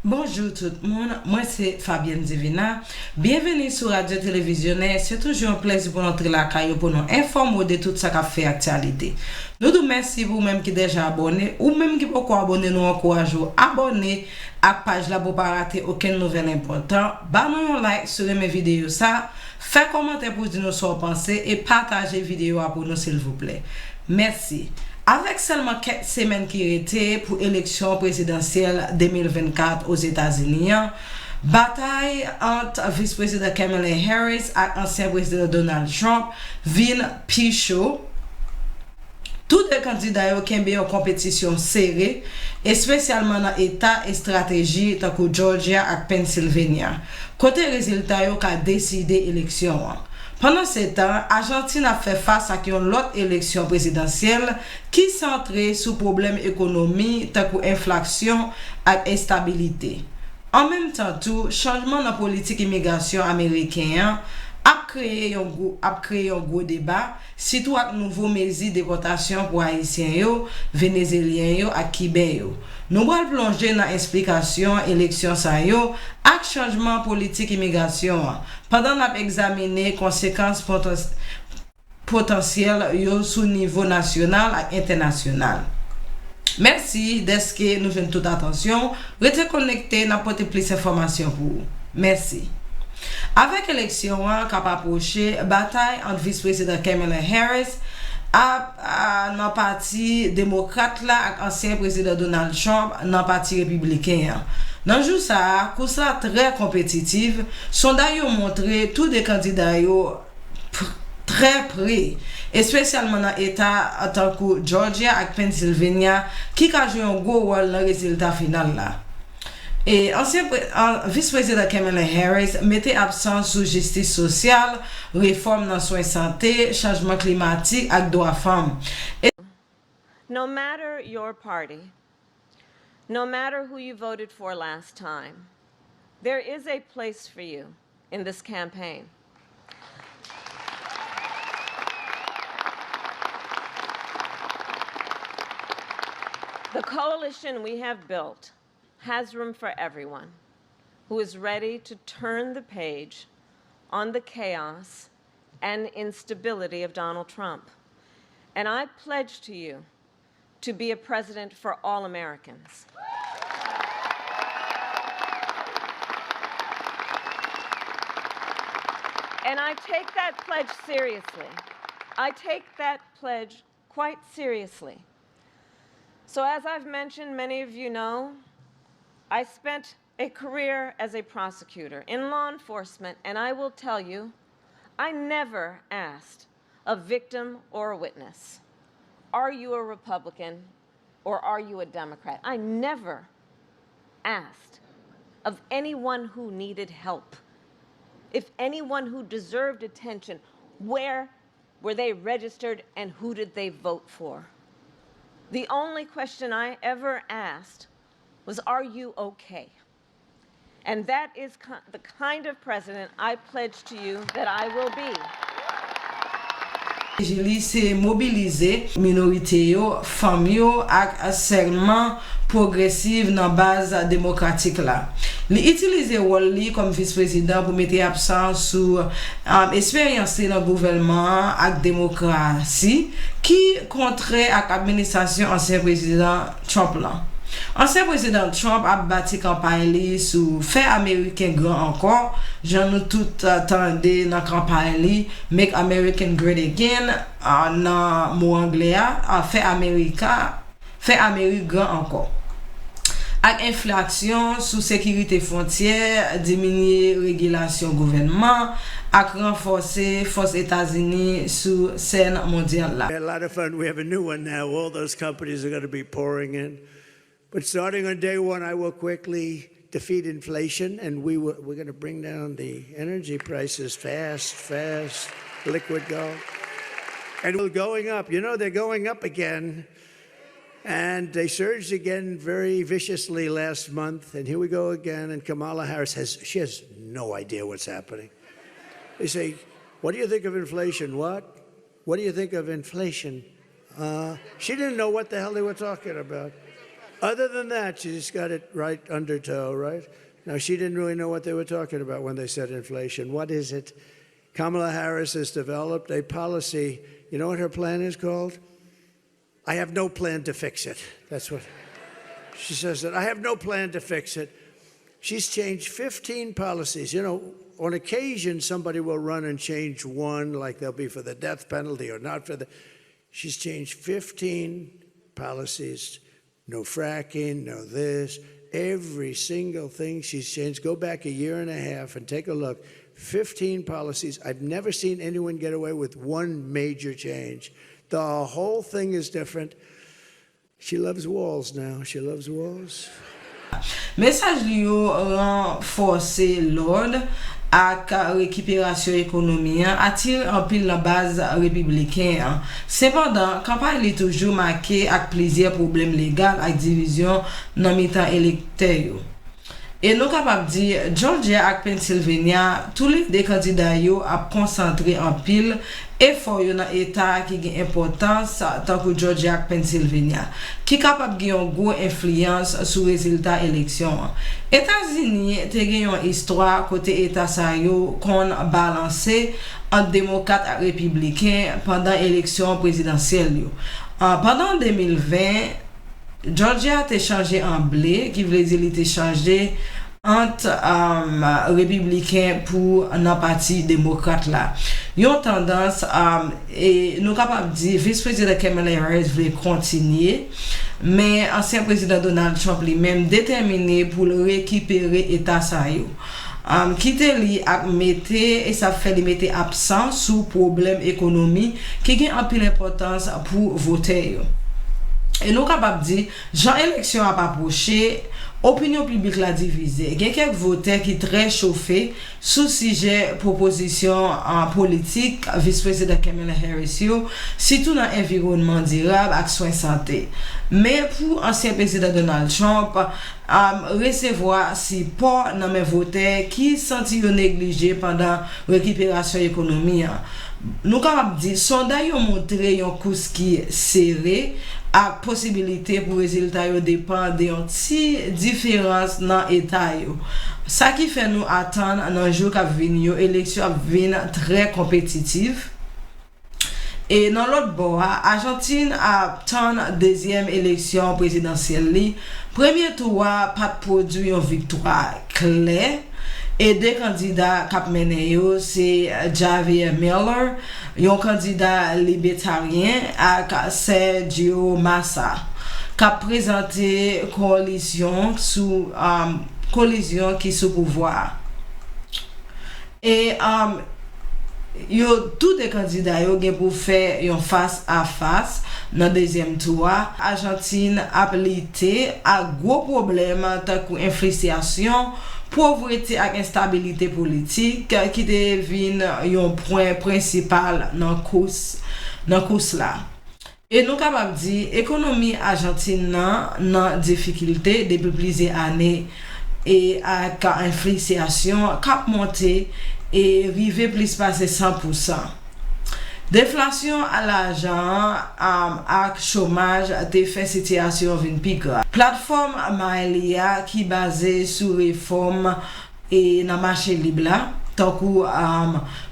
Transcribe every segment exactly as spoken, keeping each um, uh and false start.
Bonjou tout moun, mwen se Fabienne Divina. Byenveni sou Radyo Televizyonè. Se toujou yon plèzi pou n antre lakay ou pou nou enfòme w de tout sa k ap fè aktyalite. Nou di w mèsi pou ou menm ki deja abòne. Ou menm ki poko abòne, nou ankouraje w abòne ak paj la pou w pa rate okenn nouvèl enpòtan. Ba nou yon like si w renmen videyo sa. Fè kòmantè pou w di nou sa w panse e pataje videyo a pou nou silvouplè. Mèsi. Avèk sèlman kèk semèn ki rete pou eleksyon prezidansyèl de mil vennkat Ozetazini an, batay ant Vis Prezidan Kamala Harris ak ansyen Prezidan Donald Trump vin pi cho. Tou de kandida yo kenbe yon konpetisyon sere, espesyalman nan eta estrateji tankou Georgia ak Pennsylvania, kote rezilta yo ka deside eleksyon an. Pandansetan, Ajantin ap fè fas ak yon lòt eleksyon prezidansyèl ki santre sou pwoblèm ekonomi tankou enflasyon ak enstabilite. An menm tan tou, chanjman nan politik imigrasyon ameriken an ap kreye yon gwo, ap kreye yon gwo deba, sitou ak nouvo mezi depòtasyon pou Ayisyen yo, Venezelyen yo ak Kiben yo. Nou pral plonje nan esplikasyon eleksyon sa yo ak chanjman politik imigrasyon an, pandan n ap egzamine konsekans potans-, potansyèl yo sou nivo nasyonal ak entènasyonal. Mèsi dèske nou jwenn tout atansyon. Rete konekte, n ap pote plis enfòmasyon pou ou. Mèsi. Avèk eleksyon an k ap apwoche, batay ant Vis Prezidan Kamala Harris ap, a, nan pati demokrat la ak ansyen Prezidan Donald Trump nan pati repibliken an. Nan jou sa a, kous la trè konpetitiv. Sonday yo montre tou de kandida yo p-, trè pre, espesyalman nan eta tankou Georgia ak Pennsylvania, ki ka jwe yon gwo wòl nan rezilta final la. E ansyen pre-, an, Vis Prezidan Kamala Harris mete aksan sou jistis sosyal, refòm nan swen sante, chanjman klimatik ak dwa fanm. E No matter your party, no matter who you voted for last time, there is a place for you in this campaign. The coalition we have built has room for everyone who is ready to turn the page on the chaos and instability of Donald Trump. And I pledge to you to be a president for all Americans. And I take that pledge seriously. I take that pledge quite seriously. So, as I've mentioned, many of you know, I spent a career as a prosecutor in law enforcement, and I will tell you, I never asked a victim or a witness, "Are you a Republican or are you a Democrat?" I never asked of anyone who needed help, if anyone who deserved attention, where were they registered and who did they vote for? The only question I ever asked was, "Are you okay?" And that is ki-, the kind of president I pledge to you that I will be. Li se mobilize minorite yo, fanm yo ak sègman pwogresiv nan baz demokratik la. Li itilize wòl li kòm vis prezidan pou mete aksan sou, um, esperyans li nan gouvènman an ak demokrasi ki kontrè ak administrasyon ansyen prezidan Trump lan. Ansyen prezidan Trump ap bati kanpay li sou fè Ameriken gran ankò, jan nou tout, uh, tande nan kanpay li, "Make American Great Again", uh, nan mo anglè a, uh, fè Amerika, fè Amerik gran ankò. Ak enflasyon sou sekirite fwontyè, diminye regilasyon gouvènman, ak ranfòse fòs Etazini sou sèn mondyal la. A lot of fun. We have a new one now. All those companies are gonna be pouring in. But starting on day one, I will quickly defeat inflation, and we will, we're gonna bring down the energy prices fast, fast, liquid gold. And we're going up. You know, they're going up again. And they surged again very viciously last month. And here we go again. And Kamala Harris has, she has no idea what's happening. They say, "What do you think of inflation?" "What? What do you think of inflation?" Uh, she didn't know what the hell they were talking about. Other than that, she just got it right undertow, right? Now, she didn't really know what they were talking about when they said inflation. What is it? Kamala Harris has developed a policy. You know what her plan is called? I have no plan to fix it. That's what she says, that I have no plan to fix it. She's changed fifteen policies. You know, on occasion, somebody will run and change one, like they'll be for the death penalty or not for the. She's changed fifteen policies. No fracking, no this. Every single thing she's changed. Go back a year and a half and take a look. fifteen policies. I've never seen anyone get away with one major change. The whole thing is different. She loves walls now. She loves walls. Mesaj li yo ranfòse lòd ak rekiperasyon ekonomi an atire anpil nan baz repibliken an. Sepandan, kanpay li toujou make ak plizyè pwoblèm legal ak divizyon nan mitan elektè yo. E nou kapab di, Georgia ak Pennsylvania, toulede kandida yo ap konsantre anpil efò yo nan eta ki gen enpòtans, tankou Georgia ak Pennsylvania, ki kapab gen yon gwo enfliyans sou rezilta eleksyon an. Etazini te gen yon istwa kote eta sa yo konn balanse ant demokrat ak repibliken pandan eleksyon prezidansyèl yo. Pandan de mil ven, Georgia te chanje an ble, ki vle di li te chanje ant repibliken pou nan pati demokrat la. Yon tandans e nou kapab di Vis Prezidan Kamala Harris vle kontinye, men ansyen Prezidan Donald Trump li menm detèmine pou l rekipere eta sa yo. Kite li ap mete e sa ap fè li mete apsan sou pwoblèm ekonomi ki gen anpil enpòtans pou votè yo. E nou kapab di, jan eleksyon ap apwoche, opinyon piblik la divize. Gen kèk votè ki trè chofe sou sijè pwopozisyon politik Vis Prezidan Kamala Harris yo, sitou nan enviwònman dirab ak swen sante. Men pou ansyen Prezidan Donald Trump, resevwa sipò nan men votè ki santi yo neglije pandan rekiperasyon ekonomi an. Nou kapab di, sonday yo montre yon kous ki sere ak posibilite pou rezilta yo depann de yon ti diferans nan eta yo. Sa ki fè nou atann nan jou k ap vini yo, eleksyon ap vin trè konpetitif. E nan lòt bò a, Ajantin ap tann dezyèm eleksyon prezidansyèl li. Premye tou a pa t pwodui yon viktwa klè, e de kandida k ap mennen yo se Javier Milei, yon kandida libertaryen, ak Sergio Massa, k ap prezante kolizyon sou kolizyon ki sou pouvwa a. E yo tou de kandida yo gen pou fè yon fas a fas nan dezyèm tou a. Ajantin ap lite ak gwo pwoblèm tankou enflisyasyon, povrete ak enstabilite politik ki te vin yon pwen prensipal nan kous nan kous la. E nou kapab di ekonomi Ajantin nan nan difikilte depi plizyè ane e ak enflisyasyon k ap monte e rive plis pase san pousan. Deflasyon lajan an ak chomaj te fè sitiyasyon vin pi grav. Platfòm Mahalia ki baze sou refòm e nan mache lib la, tankou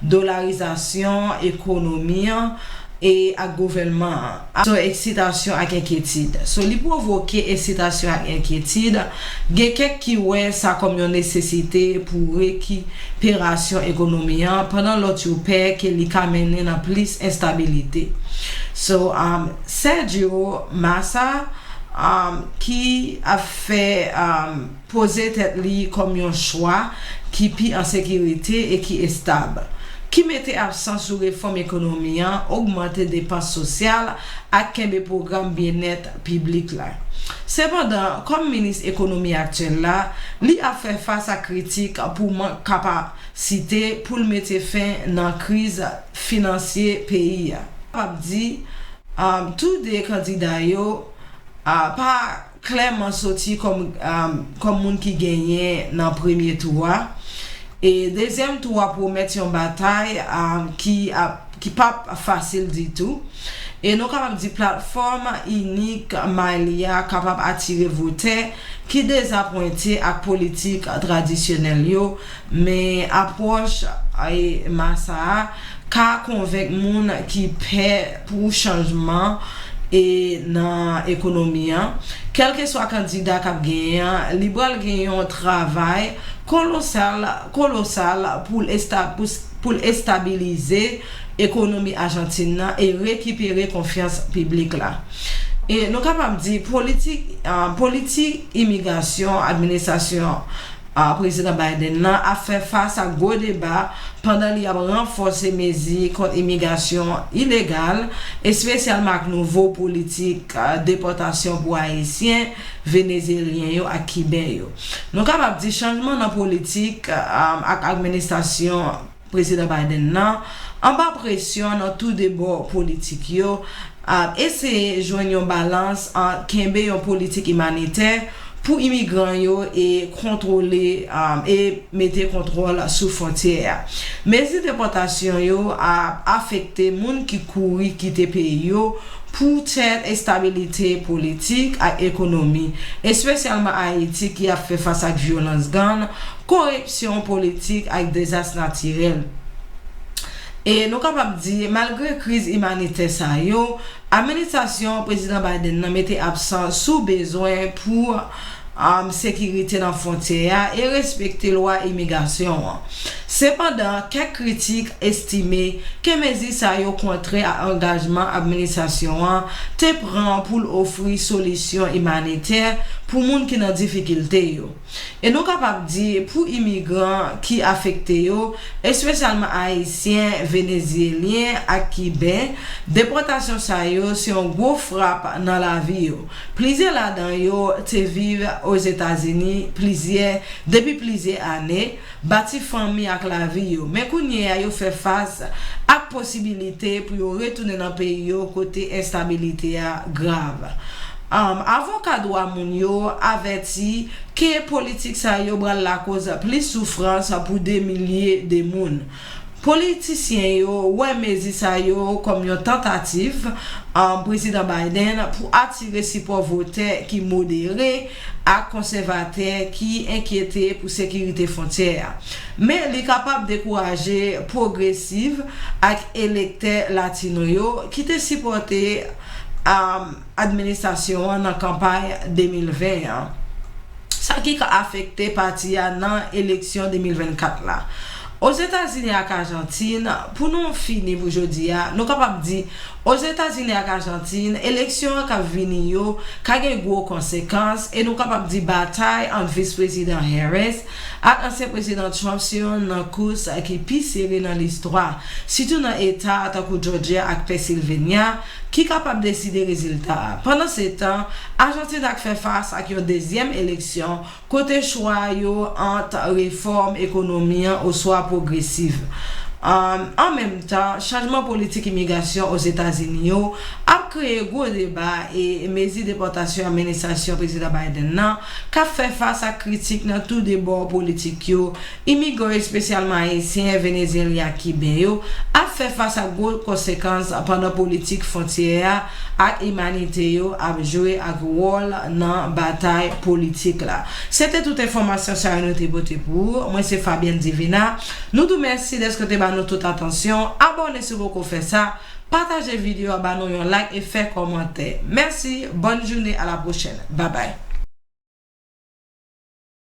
dolarizasyon ekonomi an e ak gouvènman an, so eksitasyon ak enkyetid. So li pwovoke eksitasyon ak enkyetid. Gen kèk ki wè sa kòm yon nesesite pou rekiperasyon ekonomi an, pandan lòt yo pè ke li ka mennen nan plis enstabilite. So Sergio Massa ki ap fè poze tèt li kòm yon chwa ki pi an sekirite e ki estab, ki mete aksan sou refòm ekonomi an, ogmante depans sosyal ak kenbe pwogram byennèt piblik la. Sepandan, kòm minis ekonomi aktyèl la, li ap fè fas a kritik pou mank kapasite pou l mete fen nan kriz finansye peyi a. Kapab di, tou de kandida yo pa klèman soti kòm kòm moun ki genyen nan premye tou a. E dezyèm tou a pwomèt yon batay ki ap ki p ap fasil ditou. E nou kapab di platfòm inik Miley a kapab atire votè ki dezapwente ak politik tradisyonèl yo, men apwòch e mas sa a ka konvenk moun ki pè pou chanjman e nan ekonomi an. Kèlkeswa kandida k ap genyen an, li pral gen yon travay kolosal, kolosal pou l esta-, pou s-, pou l estabilize ekonomi Ajantin nan e rekipere konfyans piblik la. E nou kapab di politik, ah, politik imigrasyon administrasyon, ah, Prezidan Biden nan ap fè fas ak gwo deba pandan li ap ranfòse mezi kont imigrasyon ilegal, espesyalman ak nouvo politik, ah, depòtasyon pou Ayisyen, Venezyelyen yo ak Kiben yo. Nou kapab di chanjman nan politik, ah, ak administrasyon Prezidan Biden nan, anba presyon nan tou de bò politik yo, ap eseye jwenn yon balans ant kenbe yon politik imanitè pou imigran yo e kontwole, um, e mete kontwòl sou fwontyè a. Mezi depòtasyon yo ap afekte moun ki kouri kite peyi yo poutèt estabilite politik ak ekonomi, espesyalman Ayiti ki ap fè fas ak vyolans gang, koripsyon politik ak dezas natirèl. E nou kapab di, malgre kriz imanitè sa yo, administrasyon Prezidan Biden nan mete aksan sou bezwen pou, um, sekirite nan fwontyè a e respekte lwa imigrasyon an. Sepandan, kèk kritik estime ke mezi sa yo kontrè a angajman administrasyon an te pran pou l ofri solisyon imanitè pou moun ki nan difikilte yo. E nou kapab di, pou imigran ki afekte yo, espesyalman Ayisyen, Venezyelyen ak Kiben, depòtasyon sa yo se yon gwo frap nan lavi yo. Plizyè ladan yo te viv Ozetazini plizyè, depi plizyè ane, bati fanmi ak lavi yo. Men kounye a yo fè fas ak posibilite pou yo retounen nan peyi yo kote enstabilite a grav. Um, avoka dwa moun yo avèti ke politik sa yo pral lakoz plis soufrans pou de milye de moun. Politisyen yo wè mezi sa yo kòm yon tantativ, um, Prezidan Biden pou atire sipò votè ki modere ak konsèvatè ki enkyete pou sekirite fwontyè a. Men li kapab dekouraje pwogresif ak elektè latino yo ki te sipòte, um, administrasyon an nan kanpay de mil ven an, sa ki ka afekte pati a nan eleksyon de mil vennkat la. Ozetazini ak Ajantin, pou nou fini pou jodi a, nou kapab di, Ozetazini ak Ajantin, eleksyon an k ap vini yo ka gen gwo konsekans, e nou kapab di batay ant Vis Prezidan Harris ak ansyen Prezidan Trump se youn nan kous ki pi sere nan listwa, sitou nan eta tankou Georgia ak Pennsylvania, ki kapab deside rezilta a. Pandansetan, Ajantin ap fè fas ak yon dezyèm eleksyon kote chwa yo ant refòm ekonomi an oswa pwogresif. Um, an menm tan, chanjman politik imigrasyon Ozetazini yo ap kreye gwo deba e mezi depòtasyon administrasyon Prezidan Biden nan k ap fè fas ak kritik nan tou de bò politik yo. Imigran, espesyalman Ayisyen, Venezyelyen ak Kiben yo, ap fè fas ak gwo konsekans pandan politik fwontyè a ak imanite yo ap jwe ak wòl nan batay politik la. Se te tout enfòmasyon sa yo nou te pote pou ou. Mwen se Fabienne Divina. Nou di w mèsi dèske w te ba nou tout atansyon. Abòne si w poko fè sa. Pataje videyo a, ba nou yon like e fè kòmantè. Mèsi, bòn jounen, a la pwochèn. Babay.